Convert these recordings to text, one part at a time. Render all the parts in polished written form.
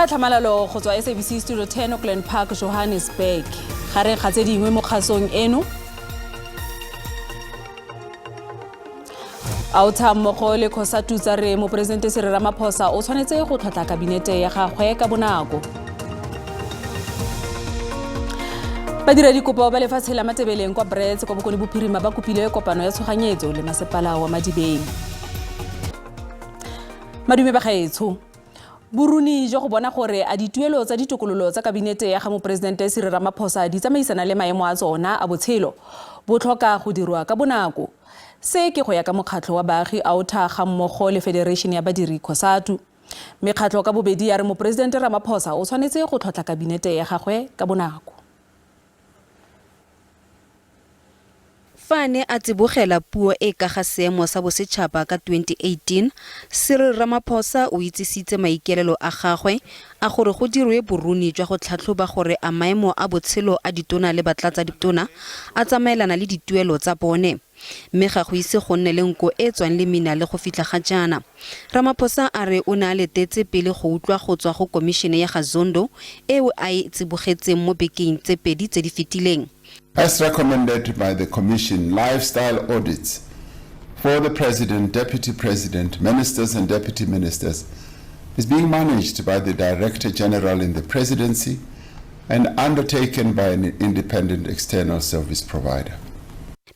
Ka tlhamalalo go tswa SABC Studio 10 Auckland Park, Johannesburg. Gareng ga tse dingwe mo kgasong eno, Auta mmogo le Cosatu tsa re Moporesidente Cyril Ramaphosa o tshwanetse go tlhotla kabinete ya gagwe ka bonako. Badiradikopo ba lefatshe la Matebeleng kwa Brits kwa Bokone Bophirima ba kopile kopano ya tshoganyetso le masepala wa Madibeng. Madume bagaetsho. Boruni jwa go bona gore a dituelo tsa ditokololo tsa kabinete ya ga Moporesidente Cyril Ramaphosa di tsamaisana le maemo a tsona a botshelo bo tlhoka go dirwa ka bonako. Se ke go ya ka mokgatlho wa baagi Outa ga mmogo le Federation ya badiri Cosatu. Mekgatlho ka bobedi ya re Moporesidente Ramaphosa o tshwanetse go tlhotlha kabinete ya gagwe ka bonako. Fa a ne a tsibogela puo e ka ga seemo sa bosetšhaba ka 2018, Cyril Ramaphosa o itsisitse maikaelelo a gagwe a gore go dirwe boruni jwa go tlhatlhoba gore a maemo a botshelo a ditona le batlatsaditona a tsamaelana le dituelo tsa bone. Mme ga go ise go nne le nko e e tswang lemina le go fitlha ga jaana. Ramaphosa a re o ne a letetse pele go utlwa go tswa go komišene ya ga Zondo eo a e tsibogetseng mo bekeng tse pedi tse di fetileng. As recommended by the Commission, lifestyle audits for the President, Deputy President, Ministers and Deputy Ministers is being managed by the Director General in the Presidency and undertaken by an independent external service provider.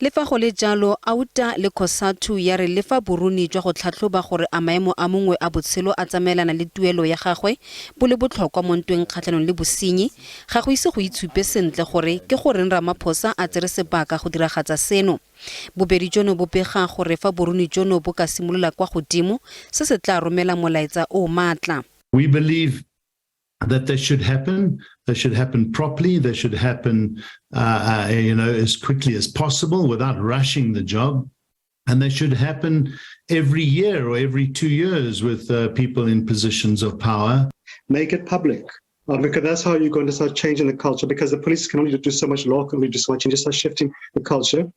Le fa go le jalo, Outa le Cosatu ya re le fa boruni jwa go tlhatlhoba gore a maemo a mongwe a botshelo a tsamaelana le tuelo ya gagwe bo le botlhokwa mo ntweng kgatlhanong le bosenyi, ga go ise go itshupe sentle gore ke goreng Ramaphosa a tsere sebaka go diragatsa seno. Bobedi jono bo bega gore fa boruni jono bo ka simolola kwa godimo, se se tla romela molaetsa o o maatla. We believe that they should happen. They should happen properly. They should happen, as quickly as possible without rushing the job. And they should happen every year or every 2 years with people in positions of power. Make it public. Because that's how you're going to start changing the culture, because the police can only do so much, law can only do so much, and just start shifting the culture.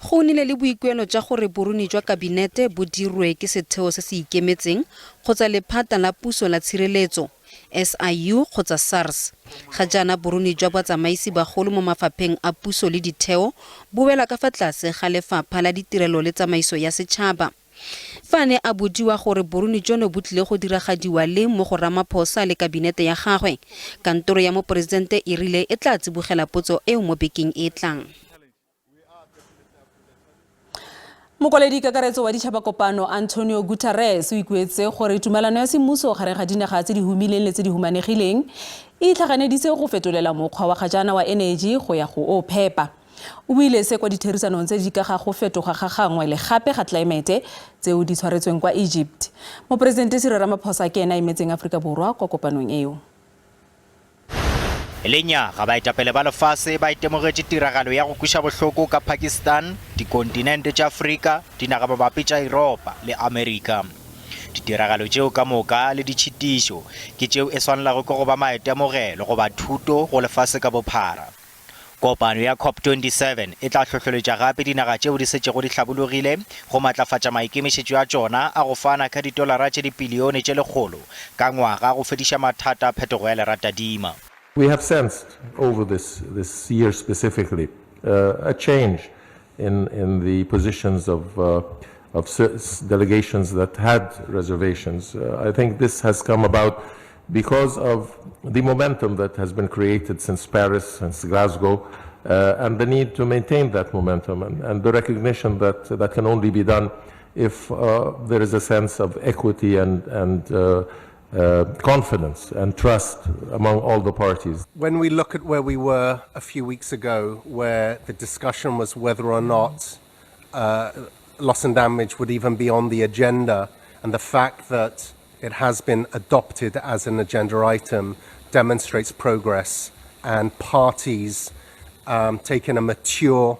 Go nnile le boikuelo jwa gore boruni jwa kabinete bo dirwe ke setheo se se ikemetseng kgotsa lephata la puso la tshireletso, SIU kgotsa SARS. Ga jaana boruni jwa batsamaisi bagolo mo mafapheng a puso le ditheo bo wela ka fa tlase ga Lefapha la Ditirelo le Tsamaiso ya Setšhaba. Fa a ne a bodiwa gore boruni jono bo tlile go diragadiwa leng mo go Ramaphosa le kabinete ya gagwe, kantoro ya moporesidente e rile e tla tsibogela potso eo mo bekeng e e tlang. Mokwaledi kakaretso wa Ditšhaba Kopano Antonio Guterres o ikuetse gore tumalano ya semmuso gareng ga dinaga tse di humileng le tse di humanegileng e itlhaganeditse go fetolela mokgwa wa ga jaana wa eneji go ya go o phepa. O buile se kwa ditherisanong tse di ka ga go fetoga ga gangwe le gape ga tlelaemete tseo di tshwaretsweng kwa Egypt. Moporesidente Cyril Ramaphosa ke ena a emetseng Aforika Borwa kwa kopanong eo. Lenyaga baetapele ba lefase ba itemogetše tiragalo ya go kweša bohloko ka Pakistan, dikontinente tša Afrika, dinagamabapi tša Yuropa le Amerika. Ditiragalo tšeo ka moka le ditšhitišo ke tšeo e swanelago ke go ba maitemogelo goba thuto go lefase ka bophara. Kopano ya COP 27 e tla hlohleletša gape dinaga tšeo di setšego di hlabologile go matlafatša maikemišetšo a tšona a go fana ka ditolara tše dipilione tše lekgolo ka ngwaga go fediša mathata a phetogo ya leratadima. We have sensed over this, this year specifically a change in the positions of delegations that had reservations. I think this has come about because of the momentum that has been created since Paris, since Glasgow, and the need to maintain that momentum and the recognition that that can only be done if there is a sense of equity and confidence and trust among all the parties. When we look at where we were a few weeks ago, where the discussion was whether or not loss and damage would even be on the agenda, and the fact that it has been adopted as an agenda item demonstrates progress and parties taking a mature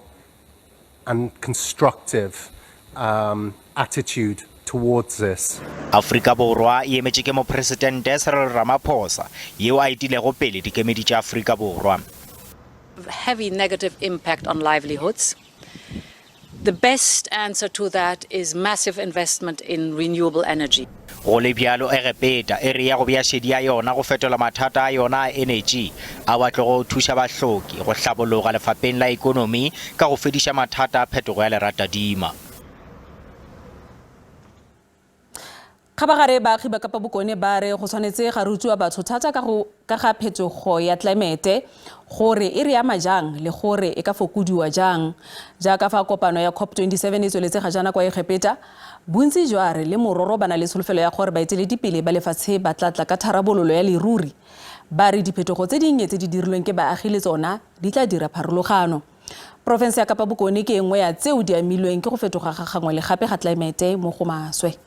and constructive attitude towards this. Afrika Borwa e emetše ke Mopresidente Cyril Ramaphosa yeo a etilego pele dikemedi tša Afrika Borwa. Heavy negative impact on livelihoods. The best answer to that is massive investment in renewable energy. Go le bjalo, Egepeta e re ya go bea šedi ya yona go fetola mathata a yona a enetši ao a tlogo thuša bahloki go hlabologa lefapeng la ekonomi ka go fediša mathata a phetogo ya leratadima. Kgabagare baagi ba Kapa Bokone ba re go tshwanetse ga rutiwa batho thata ka go ka ga phetogo ya tlaemete gore e re ama jang le gore e ka fokodiwa jang. Jaaka fa kopano ya COP27 e tsweletse ga jaana kwa Egepeta, bontsi jwa re le mororo ba na le tsholofelo ya gore baeteledipele ba lefatshe ba tla tla ka tharabololo ya leruri, ba re diphetogo tse dinnye tse di dirilweng ke baagi le tsona di tla dira pharologano. Porofense ya Kapa Bokone ke e nngwe ya tseo di amilweng ke go fetoga ga gangwe le gape ga tlaemete mo go maswe.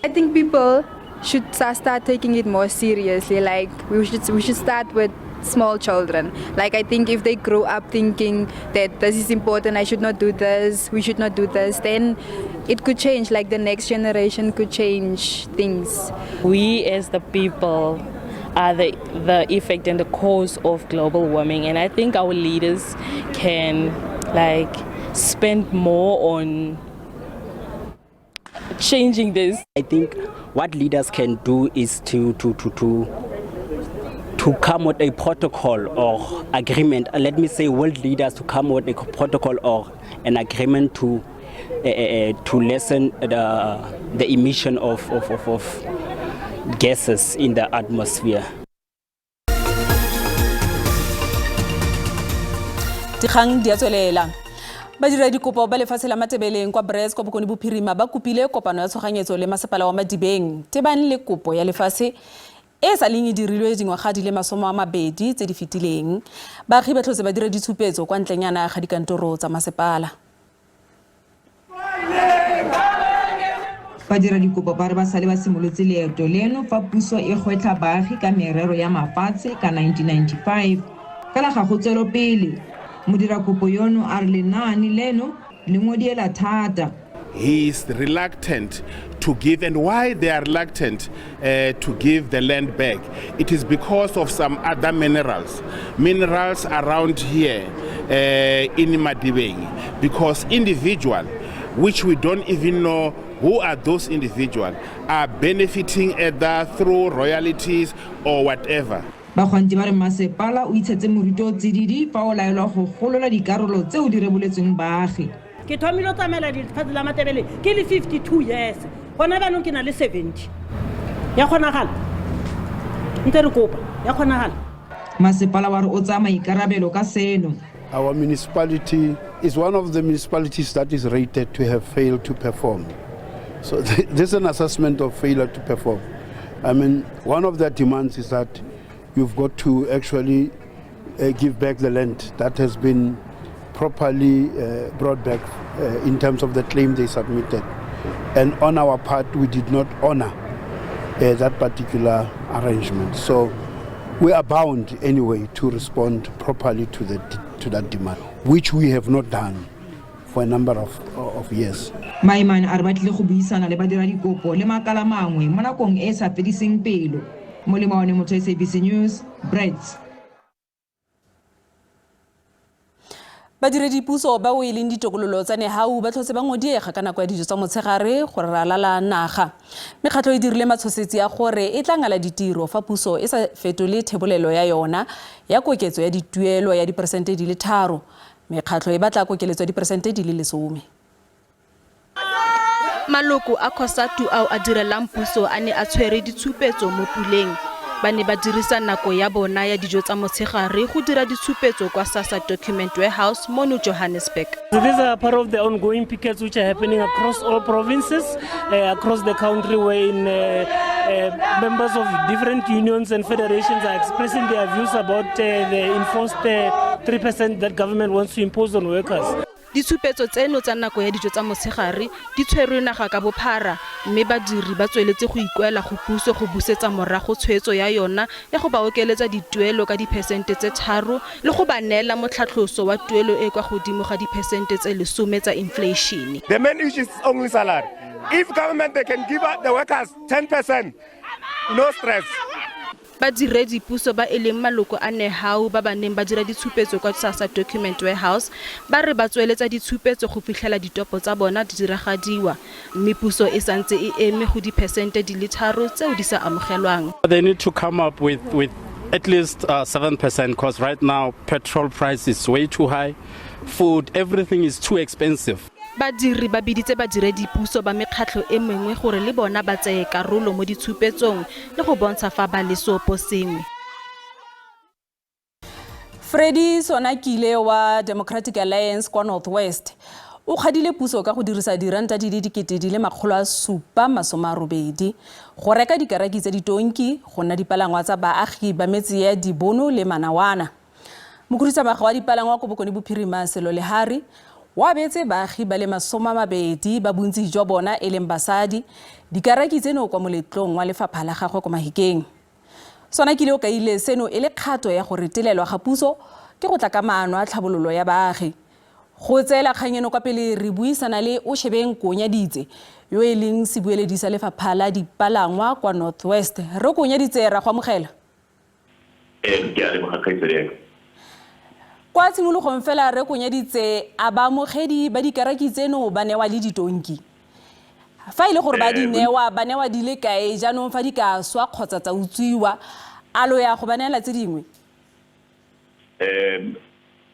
I think people should start taking it more seriously. Like we should start with small children. Like I think if they grow up thinking that this is important, I should not do this, we should not do this, then it could change. Like the next generation could change things. We as the people are the effect and the cause of global warming, and I think our leaders can like spend more on changing this. I think what leaders can do is to come with a protocol or agreement. Let me say world leaders to come with a protocol or an agreement to lessen the emission of gases in the atmosphere. Dikgang di a tswelela. Badiradikopo ba lefatshe la Matebeleng kwa Brits kwa Bokone Bophirima ba kopile kopano ya tshoganyetso le masepala wa Madibeng tebang le kopo ya lefatshe e sa leng e dirilwe dingwaga di le 20 tse di fetileng. Baagi ba tlhotse ba dira ditshupetso kwa ntlenyana ga dikantoro tsa masepala. Badiradikopo ba re ba sale ba simolotse leeto leno fa puso e gwetlha baagi ka merero ya mafatshe ka 1995, fela ga go tswelopele. Modirakopo yono a re lenaane leno le ngodiela thata. He is reluctant to give. And why they are reluctant to give the land back? It is because of some other minerals around here in Madibeng. Because individual, which we don't even know who are those individual, are benefiting either through royalties or whatever. Bagwanti ba re masepala o itshetse moriti o tsididi fa o laelwa go golola dikarolo tseo di reboletsweng baagi. Ke thomile go tsamaela lefatshe la Matebele ke le 52 years, gona jaanong ke na le 70. Ya kgonagala ntse re kopa, ya kgonagala. Masepala wa re o tsaya maikarabelo ka seno. Our municipality is one of the municipalities that is rated to have failed to perform. So this is an assessment of failure to perform. I mean, one of their demands is that you've got to actually give back the land that has been properly brought back in terms of the claim they submitted. And on our part, we did not honor that particular arrangement. So we are bound anyway to respond properly to that demand, which we have not done for a number of years. Maimane a re ba tlile go buisana le badiradikopo le makala mangwe mo nakong e e sa fediseng pelo. Molemo one motho, SABC News, Brits. Badiredipuso bao e leng ditokololo tsa Nehawu ba tlhotse ba ngodiega ka nako ya dijo tsa motshegare gore ralala naga. Mekgatlho e dirile matshosetsi a gore e tla ngala ditiro fa puso e sa fetole thebolelo ya yona ya koketso ya dituelo ya diperesente di le 3. Mekgatlho e batla kokeletso ya diperesente di le 10. Maloko a COSATU ao a direlang puso a ne a tshwere ditshupetso mo puleng. Ba ne ba dirisa nako ya bona ya dijo tsa motshegare go dira ditshupetso kwa SASSA Document Warehouse mono Johannesburg. These are part of the ongoing pickets which are happening across all provinces, across the country, wherein members of different unions and federations are expressing their views about the enforced 3% that government wants to impose on workers. Ditshupetso tseno tsa nako ya dijo tsa motshegare di tshwerwe naga ka bophara, mme badiri ba tsweletse go ikuela go puso go busetsa morago tshwetso ya yona ya go ba okeletsa dituelo ka diphesente tse 3 le go ba neela motlhatlhoso wa tuelo e kwa godimo ga diphesente tse 10 tsa infleišene. The main issue is only salary. If government they can give the workers 10%, no stress. Badiredi puso ba e leng maloko a NEHAWU ba ba neng ba dira ditshupetso kwa SASSA Document Warehouse ba re ba tsweletsa ditshupetso go fitlhela ditopo tsa bona di diragadiwa mme puso e santse e eme go diphesente di le tharo tseo di sa amogelwang. They need to come up with at least 7% because right now petrol price is way too high, food, everything is too expensive. Badiri ba biditse badiredipuso ba mekgatlho e mengwe gore le bona ba tseye karolo mo ditshupetsong le go bontsha fa ba le seopo sengwe. Freddy Sonakile wa Democratic Alliance kwa North West o kgadile puso ka go dirisa diranta di le 780 780 go reka dikaraki tsa ditonki go nna dipalangwa tsa baagi ba metse ya Dibono le Manawana. Mokhuduthamaga wa dipalangwa ko Bokone Bophirima Sello Lehari o abetse baagi ba le 20 ba bontsi jwa bona e leng basadi dikaraki tseno kwa moletlong wa lefapha la gagwe kwa Mahikeng. Sonakile o kaile seno e le kgato ya go retelelwa ga puso ke go tla ka maano a tlhabololo ya baagi. Go tseela kgang eno kwa pele re buisana le Oshebeng Koonyaditse yo e leng sebueledi sa lefapha la dipalangwa kwa North West. Re Koonyaditse, ra go amogela. Ke a leboga, kgaitsedi. Kwa tshimologong fela, re Koonyaditse, a baamogedi ba dikaraki tseno ba newa le ditonki? Fa e le gore ba di newa, ba newa di le kae? Jaanong fa di ka swa kgotsa tsa utswiwa, a lo ya go ba neela tse dingwe?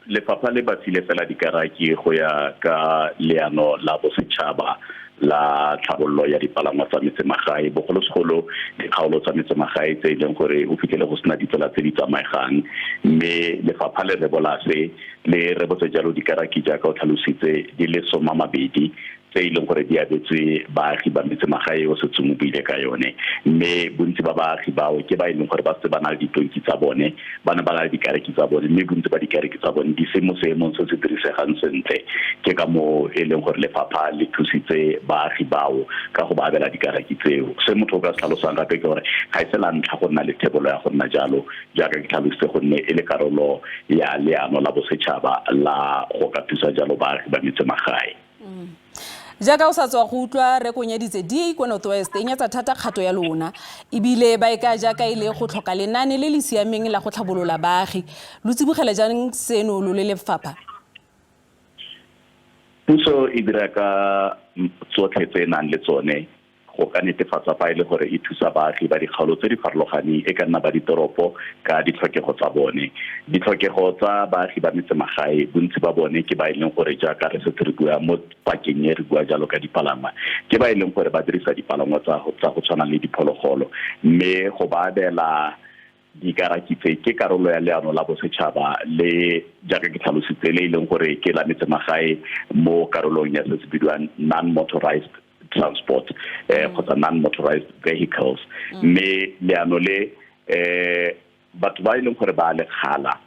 Lefapha le ba file fela dikaraki go ya ka leano la bosetšhaba la tlhabololo ya dipalangwa tsa metsemagae, bogolosegolo dikgaolo tsa metsemagae tse e leng gore o fitlhele go sena ditsela tse di tsamaegang. Mme lefapha le rebola se le rebotse jalo dikaraki, jaaka o tlhalositse, di le 20 tse e leng gore di abetswe baagi ba metsemagae o setseng o buile ka yone. Mme bontsi ba baagi bao ke ba e leng gore ba setse ba na le ditonki tsa bone, ba ne ba na le dikareki tsa bone, mme bontsi ba dikareki tsa bone di se mo seemong se se dirisegang sentle. Ke ka mo e leng gore lefapha le thusitse baagi bao ka go ba abela dikaraki tseo. Se motho o ka se tlhalosang gape ke gore ga e se la ntlha go nna le thebolo ya go nna jalo, jaaka ke tlhalositse, gonne e le karolo ya leano la bosetšhaba la go ka thusa jalo baagi ba metsemagae. Jaaka o sa tswa go utlwa, re Konyaditse, DA kwa North West e nyatsa thata kgato ya lona ebile ba e ka jaaka e le go tlhoka lenane le le siameng la go tlhabolola baagi. Lo tsibogela jang seno lo le lefapha? Puso e dira ka tsotlhe tse e nang le tsone go ka netefatsa fa e le gore e thusa baagi ba dikgaolo tse di farologaneng, e ka nna ba ditoropo, ka ditlhokego tsa bone. Ditlhokego tsa baagi ba metsemagae, bontsi ba bone ke ba e leng gore, jaaka re setse re bua mo pakeng e re bua jalo ka dipalangwa, ke ba e leng gore ba dirisa dipalangwa tsa go tshwana le diphologolo. Mme go ba abela dikaraki tse ke karolo ya leano la bosetšhaba le, jaaka ke tlhalositse, le e leng gore ke la metsemagae mo karolong ya se se bidiwang non-motorized transport kgotsa non-motorized vehicles. Mme leano le, batho ba e leng gore ba le kgala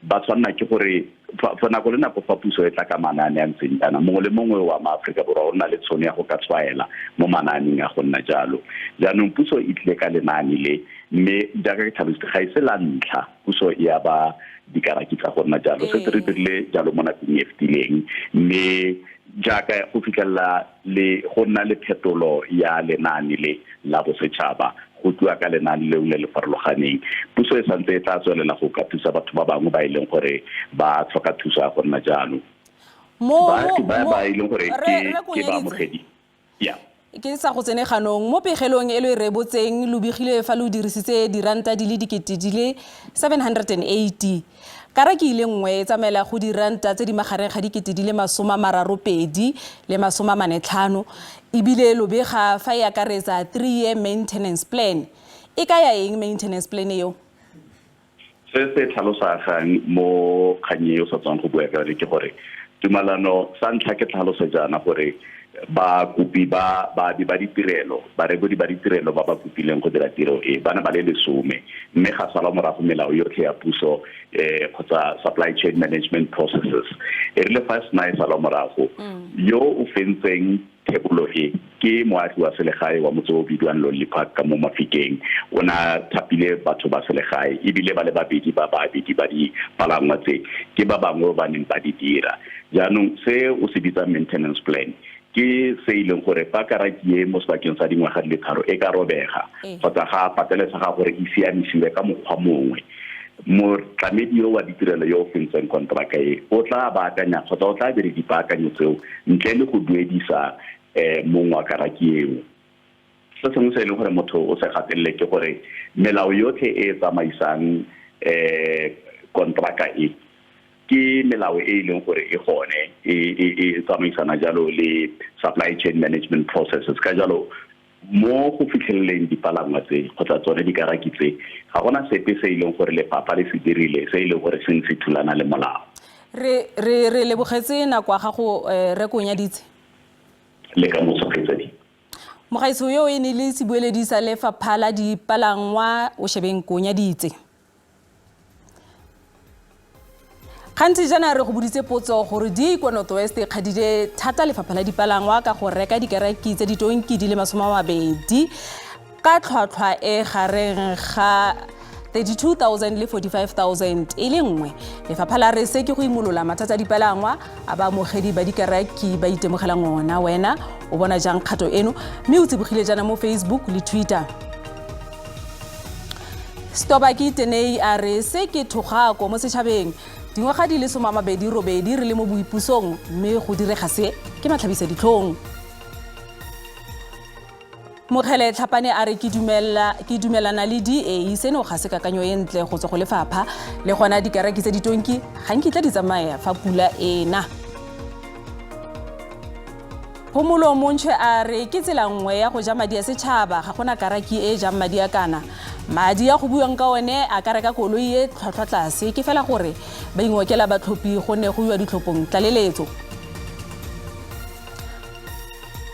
ba tshwanela ke gore fa nako le nako fa puso e tla ka manaane a ntseng jaana, mongwe le mongwe wa maaforika Borwa o nna le tshono ya go ka tshwaela mo manaaneng a go nna jalo. Jaanong puso e tlile ka lenaane le, mme jaaka ke tlhalositse, ga e se la ntlha puso ya ba dikaraki tsa go nna jalo. Setse re dirile jalo mo nakong e fetileng, mme jaaka go fitlhelela le go nna le phetolo ya lenaane le la bosetšhaba, go tliwa ka lenaane leo le le farologaneng, puso e santse e tla tswelela go ka thusa batho ba bangwe ba e leng gore ba tlhoka thuso ya go nna jalo, baagi ba e leng gore ke baamogedi ya Ke sa go tsene ganong, mo pegelong e lo e rebotseng lo begile fa lo dirisitse diranta di le 780 000. Karaki ile nngwe e tsamaela go diranta tse di magareng ga 32 000 le 45 000, ebile lo bega fa e akaretsa 3 year maintenance plan. E kaya eng maintenance plan eo? Se se tlhalosagang mo kgannye e o sa tswang go bua ka yone ke gore tumalano sa ntlha ke tlhaloso jaana gore bakopi ba baabi ba ditirelo, barekodi ba ditirelo ba ba kopileng go dira tiro e, ba ne ba le 10, mme ga sala morago melao yotlhe ya puso kgotsa supply chain management processes. E rile fa sena e sala morago, yo o fentseng thebolo e ke moagi wa selegae wa motse o bidiwang Lonely Park ka mo Mafikeng. O ne a thapile batho ba selegae, ebile ba le babedi ba baabedi ba dipalangwa tse ke ba bangwe ba neng ba di dira. Jaanong se o se bitsang maintenance plan Ke se e leng gore fa karaki e mo sebakeng sa dingwaga di le tharo e ka robega kgotsa ga patelesega gore e siamisiwe ka mokgwa mongwe, motlamedi yo wa ditirelo yo o fentseng konteraka e o tla baakanya kgotsa o tla dire dipaakanyo tseo ntle le go duedisa um mong wa karaki eo. Se sengwe se e leng gore motho o se gatelele ke gore melao yotlhe e e tsamaisang um konteraka e ke melao e e leng gore e gone e, e, e tsamaisana jalo le supply chain management processes. Ka jalo mo go fitlheleleng dipalangwa tse kgotsa tsone dikaraki tse, ga gona sepe se e leng gore lefapha le se dirile se e leng gore se ntse thulana le molao. Re re re lebogetse nako ya gago eh, re Konyaditse. Le ka moso, kgaitsadi. Mogaetsho yo e ne le sebueledi sa lefapha la dipalangwa o shebeng Konyaditse. Gantsi jaana re go boditse potso gore di kwa North West e kgadile thata lefapha la dipalangwa ka go reka dikereki tse ditonki di le 20 ka tlhwatlhwa e gareng ga 32,000 le 45,000 e le nngwe. Lefapha la re se ke go imolola mathata a dipalangwa a baamogedi ba dikereki ba itemogelang ona. Wena o bona jang kgato eno? Mme o tsibogile jaana mo Facebook le Twitter. Stobaki Tenei a re se ke thogako mo setšhabeng. Dingwaga di le 28 re le mo boipusong mme go direga se ke matlhabisa ditlhong. Mokgele Tlhapane a re ke dumelana le DA, seno ga se kakanyo e ntle go tswa go lefapha. Le gona dikaraki tsa ditonki ga nkitla di tsamaya fa pula e na. Phomolo Montšhwe a re ke tsela nngwe ya go ja madi a setšhaba, ga gona karaki e e jang madi a kana. Madi a go buiwang ka one a ka reka koloi e tlhwatlhwa tlase, ke fela gore ba ingokela batlhophi go ne go iwa ditlhophong tlaleletso.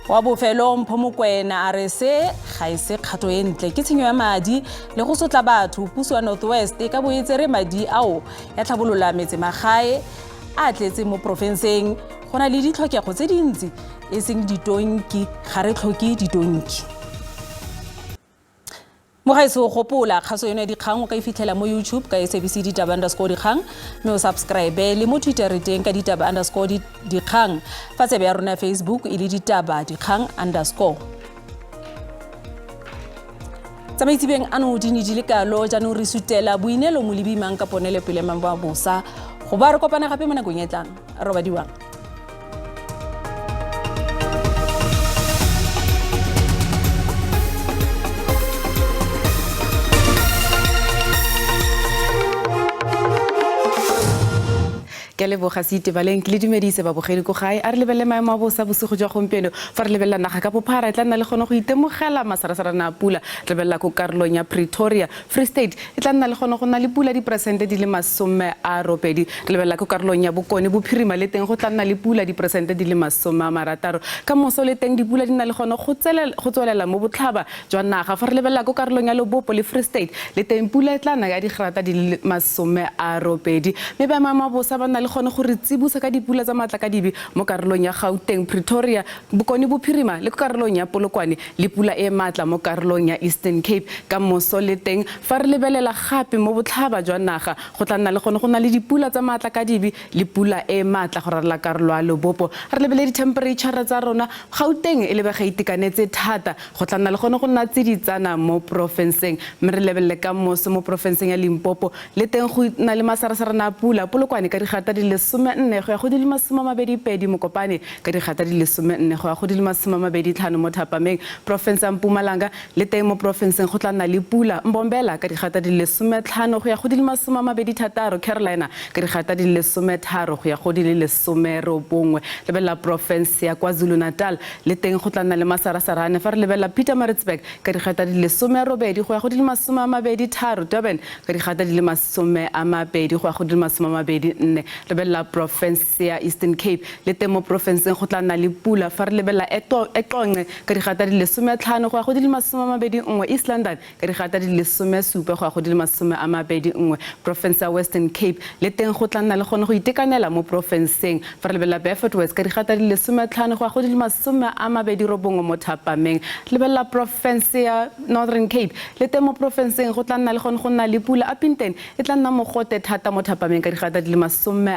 Wa bofelo Mpho Mokwena a re se ga e se kgato e ntle, ke tshenyo ya madi le go sotla batho. Puso ya North West e ka bo e tsere madi ao ya tlhabolola metsemagae a tletse mo porofenseng. Go na le ditlhokego tse dintsi e seng ditonki, ga re tlhoke ditonki. Mogaetsho, gopola kgaso eno ya dikgang o ka e fitlhela mo YouTube ka SABC Ditaba underscore dikgang, mme o subscribe le mo Twitter re teng ka ditaba underscore dikgang, fa tsebe ya rona ya Facebook e le ditaba dikgang underscore. Tsamaitsibeng ano di ne di le kalo, jaanong re sutela boineelo molebi mang ka ponele pele mang ba bosa go ba re kopana gape mo nakong e tlang. Robadiwang. Ke a leboga Seitebaleng, ke le dumedise babogedi ko gae. A re lebelele maemo a bosa bosigo jwa gompieno. Fa re lebelela naga ka bophara e tla nna le gone go itemogela masarasarana a pula. Re lebelela ko karolong ya Pretoria, Free State e tla nna le gone go nna le pula diperesente di le 80. Re lebelela ko karolong ya Bokone Bophirima le teng go tla nna le pula diperesente di le 60. Ka moso le teng dipula di nna le gone go tswelela mo botlhaba jwa naga. Fa re lebelela ko karolong ya Lebopo le Free State le teng pula e tla na ya digrata di le 80. Mme ba maemo a bosa ba nna le gone go re tsibosa ka dipula tsa matlakadibe mo karolong ya Gauteng, Pretoria, Bokone Bophirima le ko karolong ya Polokwane le pula e maatla mo karolong ya Eastern Cape. Ka moso le teng fa re lebelela gape mo botlhaba jwa naga go tla nna le gone go na le dipula tsa maatlakadibe le pula e maatla go ralala karolo ya Lebopo. Re lebelele dithempereitšhara tsa rona, Gauteng e lebega e itekanetse thata, go tla nna le gone go nna tsiditsana mo porofenseng. Mme re lebelele ka moso mo porofenseng ya Limpopo, le teng go na le masarasarana a pula, Polokwane ka digata di le 14 go ya go di le 22, Mokopane ka digata di le 14 go ya go di le 25 mo thapameng. Porofense ya Mpumalanga, le teng mo porofenseng go tla nna le pula, Mbombela ka digata di le 15 go ya go di le 26, Carolina ka digata di le 13 go ya go di le 19. Lebelela porofense ya KwaZulu-Natal, le teng go tla nna le masarasarane. Fa re lebelela Pietermaritzburg ka digata di le 18 go ya go di le 23, Durban ka digata di le 20 go ya go di le 24. Lebelela porofense ya Eastern Cape, le teng mo porofenseng go tla nna le pula. Fa re lebelela Eqonce ka digata di le 15 go ya go di le 21, East London ka digata di le 17 go ya go di le 21. Porofense ya Western Cape, le teng go tla nna le gone go itekanela mo porofenseng. Fa re lebelela Beaufort West ka digata di le 15 go ya go di le 29 mo thapameng. Re lebelela porofense ya Northern Cape, le teng mo porofenseng go tla nna le gone go nna le pula. Upington e tla nna mogote thata mo thapameng ka digata di le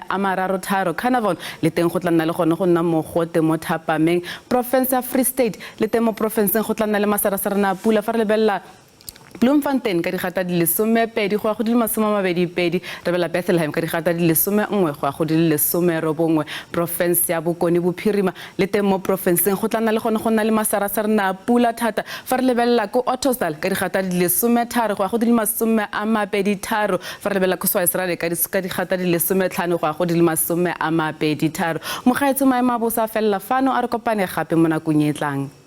33 Carnarvon le teng go tla nna le gone go nna mogote mo thapameng. Porofense ya Free State le teng mo porofenseng go tla nna le masarasarana a pula fa re lebelela Bloemfontein ka digata di le 12 go ya go di le 22, re bela Bethlehem ka digata di le 11 go ya go di le 19. Porofense ya Bokone Bophirima le teng mo porofenseng go tla nna le gone go nna le masarasarana a pula thata fa re lebelela ko Ottosdal ka digata di le 13 go ya go di le 23, fa re lebelela ko Swaisrale ka digata di le 15 go ya go di le 23. Mogaetsho maemo a bosa a felela fano, a re kopane gape mo nakong e e tlang.